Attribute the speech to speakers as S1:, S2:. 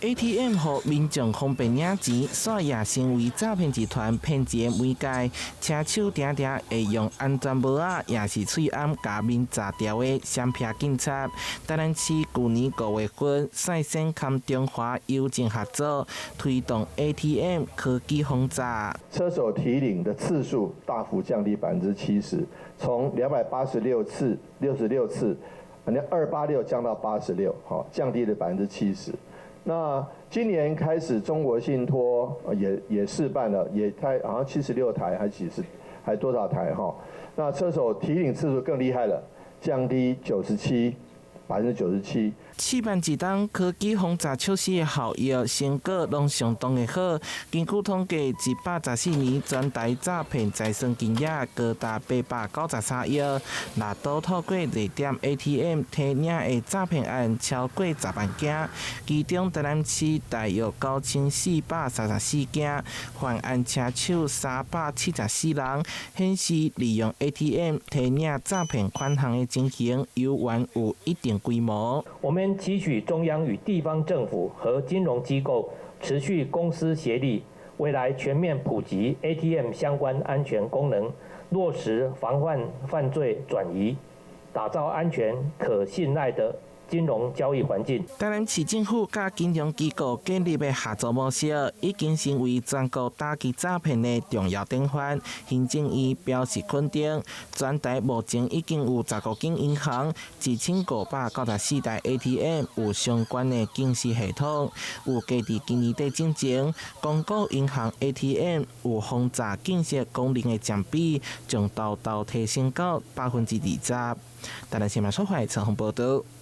S1: ATM 予民眾方便領錢，煞也成為詐騙集團騙錢的媒介。車手定定會用安全帽仔，抑是喙罨共面罩牢的閃避警察。台南市舊年5月份率先佮中華郵政合作，推動 ATM 科技防詐。
S2: 車手提領的次數大幅降低70%，從286次、66次，反正286降到86，好，降低了百分之七十。那今年開始，中國信託也試辦了，也開好像76台還幾十，還多少台哈？那車手提領次數更厲害了，降低97，97%。
S1: 試辦一冬科技防詐措施的效益成果攏相當的好。根據統計，114年全台詐騙財算金額高達893億，若都透過熱點 ATM 提領的詐騙案超過10萬件，其中台南市大約9434件，犯案車手374人，顯示利用 ATM 提領詐騙款項的情形，猶原有一定規模。
S3: 我們期許中央與地方政府和金融機構持續公私協力，未來全面普及 ATM 相關安全功能，落實防範犯罪轉移，打造安全可信賴的金融交易環境。
S1: 台南市政府佮金融機構建立的合作模式，已經成為全國打擊詐騙的重要典範。行政院表示肯定，全台目前已經有15間銀行、1594台 ATM 有相關的警示系統。預計佇今年底進前，公股銀行 ATM 有防詐警示功能的佔比，將大大提升到20%。台南新聞所懷陳宏報道。